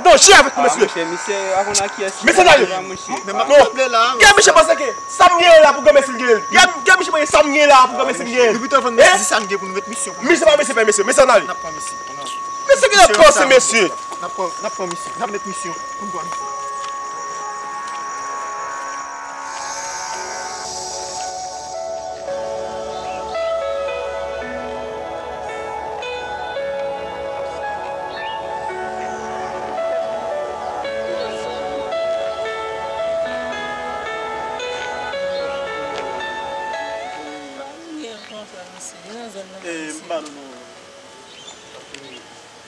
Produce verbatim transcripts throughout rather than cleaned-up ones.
Non, chire avèk nou, mesye. Mesye, misye, avon a kiyès? Mesye, n ale. Non. Kè misye panse ke sa m genyen la pou granmesi l genyen l? Kè misye panse sa m genyen la pou granmesi l genyen l? Nou pito vann nou di sa n gen pou nou met misye. Misye pa mesye, pa mesye. Mesye, n ale. N ap pran misye. Mesye, gen nan panse, mesye. N ap pran, n ap pran misye. N ap met misye. Pou n pran misye. Eh, m ba nou non.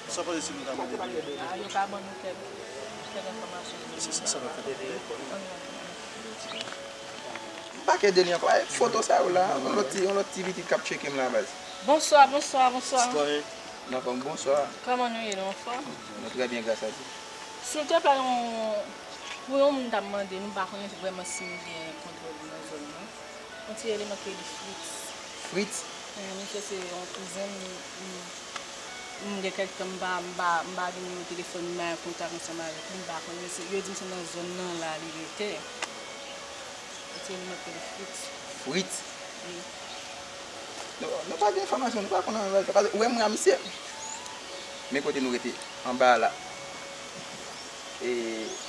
Sa pa si nou ta mande de. Ah, yo ka ban nou kèk, kèk enfòmasyon. Se sa, sa pa fè. M pa gen de li ankò. Ay, foto sa yo la, yon lòt ti, yon lòt ti pitit k ap tcheke m la, baz. Bonswa, bonswa, bonswa. Sitwayen. N anfòm, bonswa. Kòman nou ye, nou anfòm? Nou trè byen, gras a Dye. Silteplè, yon, pou yon moun ta mande, nou pa konnen vrèman si nou gen kontwòl nan zòn nan. Yon ti eleman ki rele Fritz. Fritz? Eh, misye se yon kouzen m, m, m gen kèk tan m pa, m pa, m pa gen nimewo telefòn m, m pa an kontak ansanm avèk li, m pa konnen si, yo di m se nan zòn nan la li rete. Yon ti eleman ki rele Fritz. Fritz? Wi. Nou, nou pa gen enfòmasyon, nou pa konn anyen sa. Paske ou wè mwen a misye. Men kote nou rete, anba a la. E,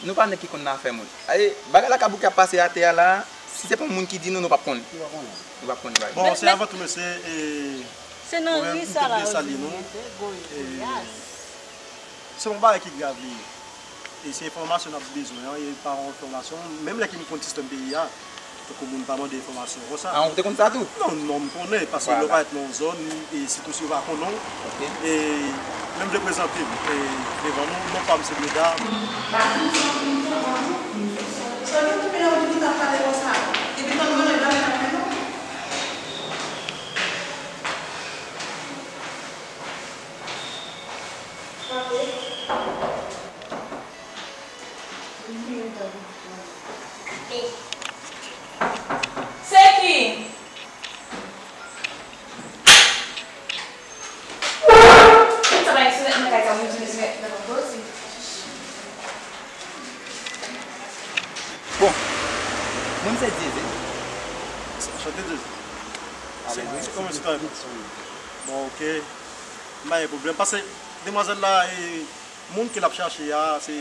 nou pa nèg ki konn nan afè moun. Aye, bagay la kabouki ap pase atè a la, si se pa yon moun ki di nou, nou p ap konnen. Nou p ap konnen. Nou p ap konnen bagay. Bon, se avan tou, mesye, e, se nan ri sa la, yo di nou mete Goyaz. Se yon bagay ki grav li ye. E se enfòmasyon n ap bezwen an, e pa yon enfòmasyon, menm lè ke nou konn sistèm peyi a, tankou moun pa mande enfòmasyon konsa. Ah, ou te konn sa tou? Non, non, m konnen, paske lè w parèt nan yon zòn, e sitou si yo pa konnen w, e menm vle prezante m, e devan nou, non pa m se Bleda. Se ki? Sa pa gen sonèt nan kay sa, moun di sonèt nan kay sa. Bon, mwen se Dieze. Chante Dieze. Se, se kòman se ta? Bon, ok. M pa gen pwoblèm. Paske demwazèl la, e, moun ke l ap chache a, se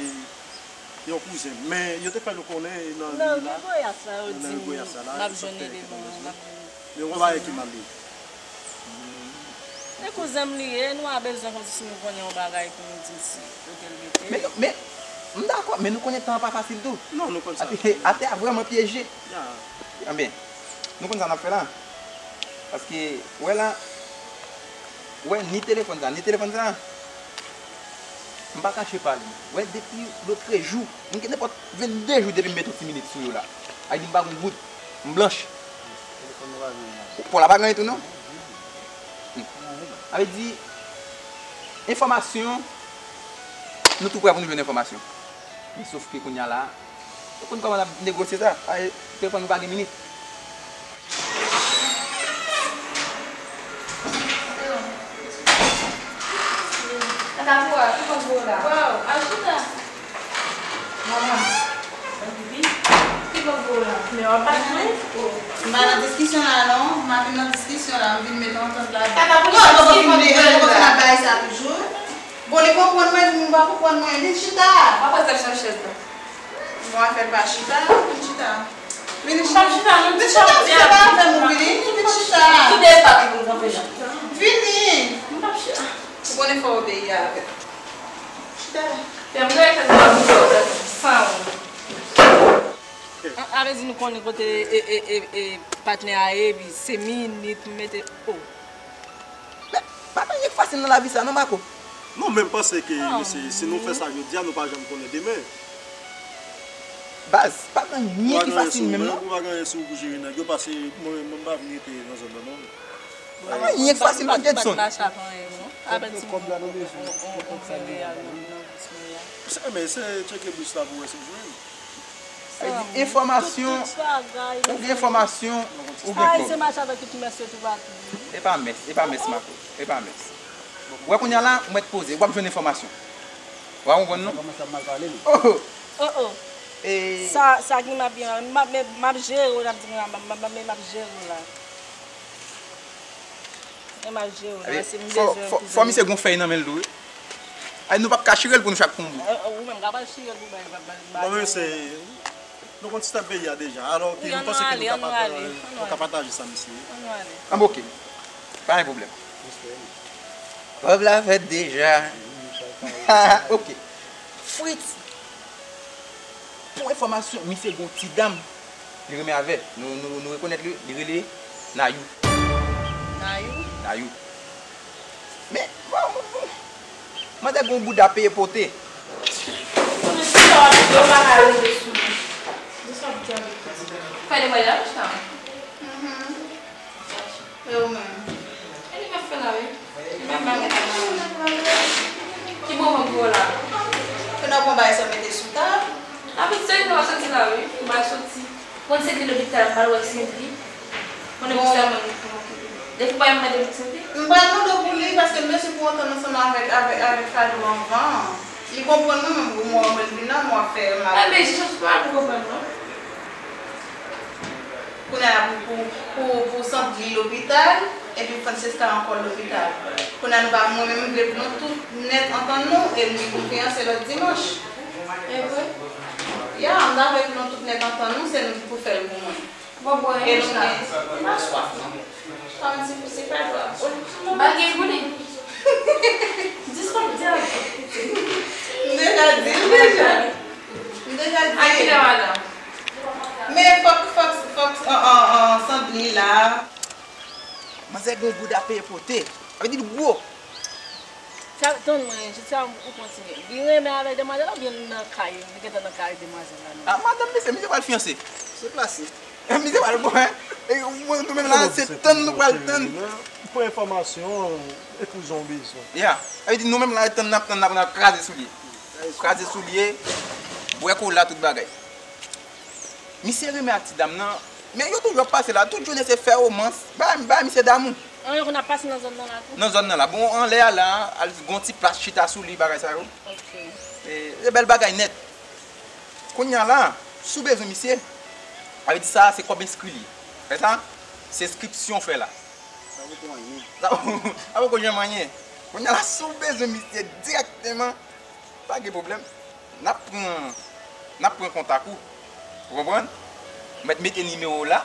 yon kouzen m. Men yo te fè nou konnen nan ri la. Nan ri Goyas la, yo di m, m ap jwenn li devan, m ap jwenn li. Men yon bagay ki mal li. Se kouzen m li ye, nou a bezwen kòmsi si nou konnen yon bagay pou nou di l si kote l rete. Men, men, m dakò, men nou konnen tan an pa fasil tou. Non, nou konn sa. Atè, atè a vrèman pyeje. Ya. Anben, nou konn sa n ap fè la. Paske, wè la, wè ni telefòn sa, ni telefòn sa. M pa kache pa li. Wè, depi lòtrejou, m gen nenpòt vennde jou depi m met yon ti minit sou yo la. Ay di m pa gon goud. M blanch. Telefòn nou pa gen anyen. Pou la pa gen anyen tou non. Hmm. Sa vle di, enfòmasyon, nou tou prè pou nou jwenn enfòmasyon. Men sof ke kounye a la, ou konn kòman n ap negosye sa? Ay, telefòn nou pa gen minit. Tata Koura, ki bò w la? Waw, al chita. Manman. Ki bò w la? Men w ap bat mwen? M pa nan diskisyon la non, m pa vin nan diskisyon la, m vin met antant la. Tata Koura, ki bò w la? Bon, li konprann mwen, li pa konprann mwen. Vin chita. Papa, se chan chèz la. Bon, afè l pa chita, vin chita. Vin chita. Vin chita, vin chita avè nou, vini, vin chita. Kite espas pou nou kanpe la. Vini. M p ap chita. Ou konnen fò w te ye avè l. Chita la. Fè m gade fè sa pou fè w san ou. An, sa vle di nou konnen kote, e, e, e, e, patnè a ye, epi se minit m mete, oh. Men, pa gen anyen k fasil nan lavi sa, non, Marco? Non, men m panse ke, mesye, si nou fè sa jodi a, nou pa janm konnen demen. Baz, pa gen anyen ki fasil menm, non. Ou pa gen anyen sou ou pou jere nèg yo, paske mwen menm, mwen pa vin rete nan zòn nan, non. Pa gen anyen ki fasil, non, Jedson. Kòb la nou bezwen. Se, men se tcheke bous la pou wè si w jwenn. Sa vle di, enfòmasyon, ou gen enfòmasyon, ou gen kòb. Se mache avèk tout mès yo toupatou. E pa mès, e pa mès, Marco, e pa mès. Ou wè kounye a la, ou mèt poze, w ap jwenn enfòmasyon. Ou pa konprann non? Sa kòmanse ap mal pale li. Oh! Oh, oh. E sa, sa ki m ap gen, m ap, m ap, m ap jere w, n ap di m ap, m ap, m ap, m ap jere w la. E m ap jere w la, si m bezwen fò, fò, fò misye gon fèy nan men l tou, wi. Ay, nou p ap ka chire l pou nou chak pran yon bout. Eh, ou menm, ka pral chire l pou bay, bay, bay, bay. Bon, men se, nou konn sistèm peyi a deja. Alò, ok, nou panse ke nou ka pataje sa, mesye. Ann nou ale. Ann nou ale. Ann, ok. Pa gen pwoblèm. Love la fèt deja. Ok. Fritz. Pou enfòmasyon, misye gon ti dam li renmen avè. Nou, nou, nou rekonèt li, li rele Nayou. Nayou? Nayou. Men, bon, bon, bon. Manzè gon bouda peye pote. Konnen si sa w ap di yo pa ka rive sou li. Di sa w ap di avèk pèsonn. Fè demwazèl ap chita. Mhm. E ou menm? E li m ap fè la, wi. Li menm pa gen tan nan. Ki bon vant pou w la? Fè n ap pran bagay sa mete sou tab. Apre se li nou ap soti la, wi. Ou bay soti. Konn se ki lopital m pral wè Sendri. Konnen pou sèlman li pran. Depi w pa janm mande pou Sendri. M pral mande w pou li, paske m bezwen pou w antann ansanm avèk, avèk, avèk Fadou anvan. Li konprann mwen, menm pou mwen, mwen vin la, mwen ap fè mal. Enben, jis ou pa konprann mwen. Kounye a pou, pou, pou, pou Sandly lopital, epi Francesca ankò lopital. Kounye a nou pa, mwen menm, m vle pou nou tout nèt antann nou, e m gen konfyans se lòt dimanch. E vre? Ya, m ta vle pou nou tout nèt antann nou, se nou ki pou fè l pou mwen. Bon, bon, e nou gen, m pa swaf, non. Kòm si, si fè dwa. M pa gen pou li. Di sa w ap di a. M deja di l deja. M deja di l. A kilè, madanm? Men fòk, fòk, fòk, an, an, an, Sandly la. Manzè gen yon bouda peye pote. Sa vle di l gwo. Sa, tann mwen, jis sa ou kontinye. Li renmen avèk demwazèl la oubyen li nan kay, li gentan nan kay demwazèl la non? A, madanm, mesye, misye pral fiyanse. Se plase. Misye pral bon, hein? E nou menm la, se tann nou pral tann. Pou enfòmasyon, epouze w bezwen. Ya. Sa vle di nou menm la, tann n ap tann, n ap, n ap kraze soulye. Kraze soulye, bwè kola, tout bagay. Misye renmen ak ti dam nan, men yo toujou ap pase la, tout jounen se fè womans, bay, bay misye damou. An, yo konn ap pase nan zòn nan la tou? Nan zòn nan la. Bon, anlè a la, al gon ti plas chita sou li, bagay sa yo. Ok. E, se bèl bagay nèt. Kounye a la, si w bezwen misye, sa vle di sa, se kòb enskri li ye. Fè sa, se enskripsyon w fè la. Sa poko anyen. Sa, sa poko janm anyen. Kounye a la, si w bezwen misye dirèkteman, pa gen pwoblèm. N ap pran, n ap pran kontak ou. Ou konprann? Mèt mete nimewo w la.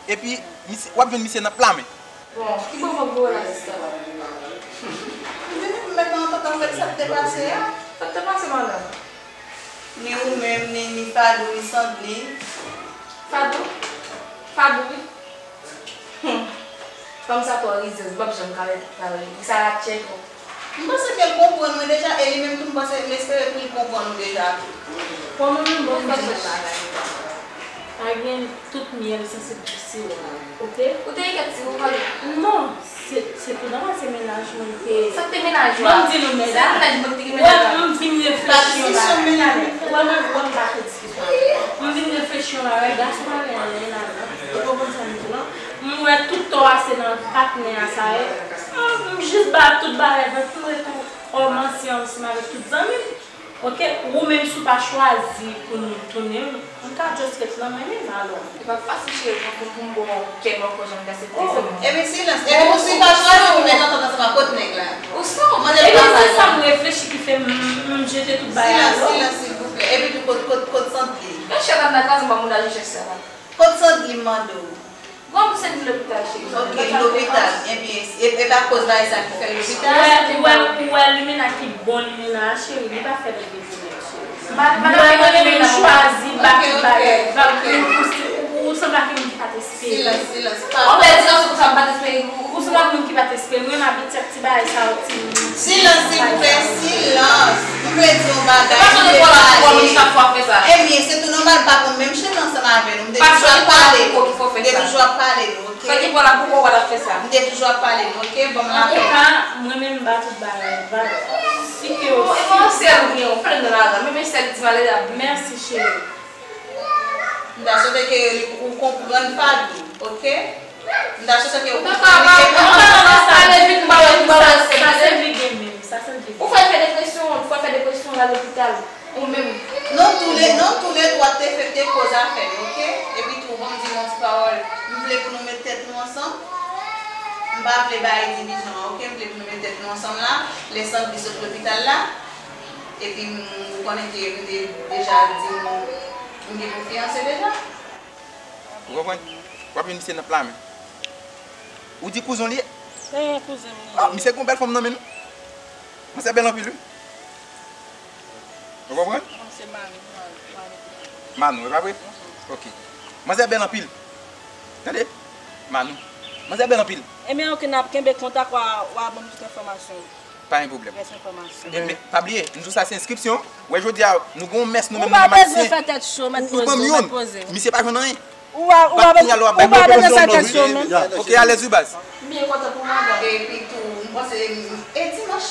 Epi, misye, w ap jwenn misye nan pla men. Bon, ki bò w ap voye la, sista? M vini pou m mèt nan antant avèk sa k te pase a. Sa k te pase, madanm? Ni ou menm, ni, ni Fadou, ni Sandly. Fadou? Fadou, wi. Humm. Fanm sa twò rizyèz, m p ap janm ka ret avè l. Sa ratchet twòp. M panse ke l konprann mwen deja, e li menm tou, m panse, m espere ke li konprann ou deja tou. Bon, mwen menm, bon, m di yon bagay. Pa gen tout myèl sanse pou siwo a, oke? Ou te gen kèk siwo, pa gen? Non. Se, se tou nòmal, se mennaj mwen te. Sa k te mennaj ou a? Ban m di nou, medam. Se mennaj mwen ki te gen mennaj la. Wè, m vin reflechi yon bagay. Wè, mwen, wè, m pa fè diskisyon. M vin reflechi yon bagay, gason pa gen anyen ladan. Ou konprann sa m di w lan? M wè tout tò a se nan patnè a sa ye. M, m jis ba tout bagay vre pou m ret kòm ansyen ansanm avèk tout zanmi m. Oke, ou menm si w pa chwazi pou nou tounen, m ka just ret nan men men m alò. Li pa fasil cheri pou, pou, pou m ba w kè m ankò jan m te aksepte sa. Ebyen silans. Ebyen nou si pa chwazi pou met antant ansanm ak kot nèg la. Ou sou. Mande l pa sa non. Ebyen se sa m reflechi ki fè m, m jete tout bagay alò. Silans, silans silvouplè. Epi tou kot, kot, kot Sandly? Yon chèf ap nan kaz m pa moun aje chèf sa la. Kot Sandly m mande w? Bon, m se di lopital, cheri. Ok, lopital. Ebyen, e, e pa koz bagay sa ki fè l lopital? Ou wè, ou wè, ou wè limena ki bon limena a, cheri, li pa fè l gen pwoblèm, cheri. Mwen, mwen menm, m chwazi ba tout bagay vag pou, pou, pou, ou sanble ak yon moun ki pa t espere. Silans, silans. Ou bèl silans konsa, m pa t espere. Ou sanble ak moun ki pa t espere. Mwen, m abitye ak ti bagay sa yo, ti moun. Silans, silvouplè, silans. M vle di yon bagay, m vle pale. Ebyen, se tou nòmal, m pa konn menm chemen ansanm avè nou. M te toujou ap pale nou. M te toujou ap pale nou. Fè ki bò la pou kò w al ap fè sa. M te toujou ap pale nou, oke? Ban m rapèl. Antouka, mwen menm m ba tout bagay vag. Si ke w, e bon, sèl ou gen, ou plen nan lajan. Mwen menm sèl ti malere a. Mèsi, cheri. M ta swete ke ou konprann Fadou, oke? M ta swete ke ou konprann li. Ou ta pa pale vit, m pa wè ki sa se. Sa se li gen menm, sa se li gen menm. Ou fè l fè depresyon, ou fè l fè depresyon la. Ou menm. Nou toule, nou toule twa te fè, te koz afè nou, oke? Epi tou, ban m di nou yon ti pawòl. M vle pou nou met tèt nou ansanm. M pa vle bay divizyon an, oke? M vle pou nou met tèt nou ansanm la. Lè Sandri sot lopital la. Epi m, ou konnen ke m te deja di nou, m gen pou fiyanse deja. Ou konprann? W ap jwenn misye nan pla men. Ou di kouzen w li ye? Se yon kouzen m li ye. Ah, misye gen yon bèl fanm nan men nou. Manzè bèl anpil, wi. Ou konprann? Non, se Manou, Manou, Manou. Manou, e pa vre? Mhm. Ok. Manzè bèl anpil. Tande? Manou. Manzè bèl anpil. Ebyen, ok, n ap kenbe kontak, w a, w a ban m tout enfòmasyon yo. Pa gen pwoblèm. Rès enfòmasyon. Ebyen, pa bliye, m di w sa se enskripsyon. Wè, jodi a, nou gen yon mès nou menm nou Ayisyen. Ou pa bezwen fè tèt cho, mèt poze w, mèt poze w. Misye pa jwenn anyen. Ou pa, ou pa bezwen, ou pa bezwen fè tèt cho, men. Ok, alèz wi baz. M byen kontan pou madanm. Epi tou, m panse, e dimanch,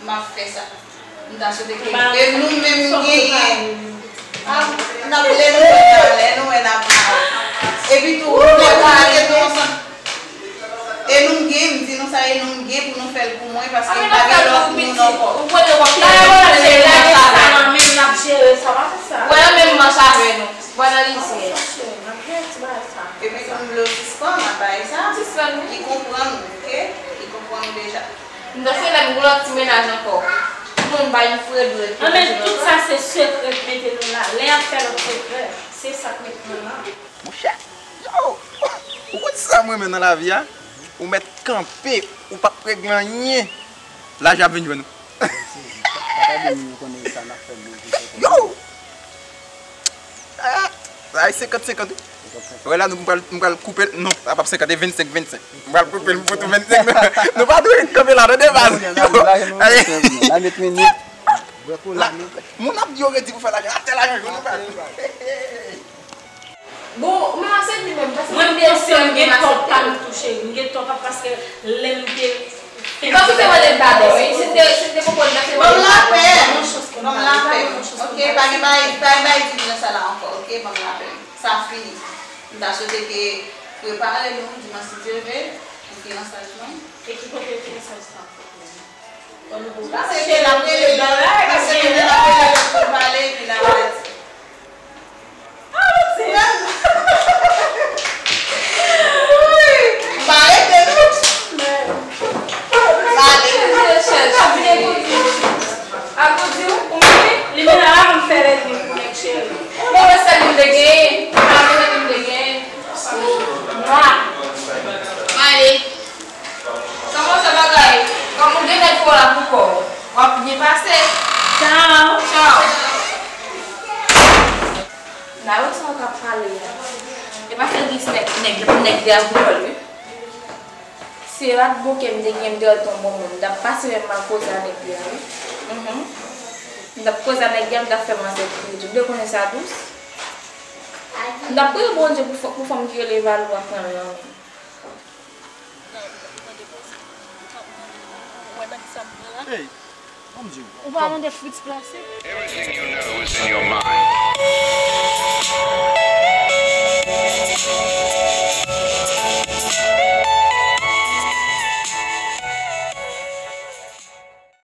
m ap fè sa. M ta swete ke, e nou menm genyen. Ah, n ap lè nou wè, lè nou wè, n ap. Epi tou, nou fè pale nou ansanm. E nou m gen, m di nou sa, e nou m gen pou nou fè l pou mwen, paske m pa gen lòt moun ankò. Ou konnen w ap fè. Lage sa nan men l, l ap jere sa, pa fè sa. Wè, menm manch avè nou. Banalizè. Epi tou m vle w sispann ap bay sa. Sispann, wi. Li konprann ou, oke? Li konprann ou deja. M ta se lè m gen lòt ti mennaj ankò. Pou m bay yon fredwèt. Anben, tout sa se sekrè k mete nou la. Lè y ap fè lòt sekrè, se sa k mete nou la. Monchè, yo, ou konn sa m renmen nan lavi a? Ou mèt kanpe, ou p ap regle anyen. Lajan ap vin jwenn ou. Papa di moun yo konnen sa n ap fè moun ki fè konnen. Yo! Ah, sa e senkant senkant wi. Wè la nou m pral, m pral koupe l. Non, sa p ap senkant, e vennsenk vennsenk. M pral koupe l, m fout ou vennsenk. Nou pa dwe kanpe la, tande baz. Yo, ale. Moun ap di yo redi pou fè lajan, atè lajan jwenn nou pa. Bon, men ase di menm, paske mwen m panse m gen tò pa m touche, m gen tò pa paske lè m te fè. Paske te mande m padon, wi, si te, si te konprann nan se mande m padon. Ban m lapè, ban m lapè. Ok, pa gen bagay, pa gen bagay di nan sa la ankò, ok, ban m lapè. Sa fini. M ta swete ke prepare nou, dimanch si Dye vle, pou fiyansaj nou. E ki kote fiyansaj sa? Pase ke l ap rele, pase ke l ap rele pou pale, epi l ap pati. M pa rete non. M ale. Agoudi ou, ou menm, li menm la, m fè lèzmi pou nèg cheri. Bon, men sèl li m te genyen, pa gen lòt li m te genyen. Mwa. M ale. Kòman sa bagay? Kòm ou gen nèg pou w la pou kò w, w ap byen pase. Tchaw. Tchaw. Nan yon tan w ap pale a. E pa sèl gen nèg, nèg, nèg de alkòl, wi. Se rat bouke m te gen m te al ton bon moun. M t ap pase menm mal koze a nèg de a, wi. Mhm. M t ap koze a nèg de a, m t ap fè manzè kriye tou. M te konnen sa dous. M t ap priye Bondye pou fò, pou fanm ki rele Valou a pran l nan men m. Ou wè nan ki sa m pran la? Hey, ban m di w. Ou pa mande Fritz plase? Everything you know is in your mind.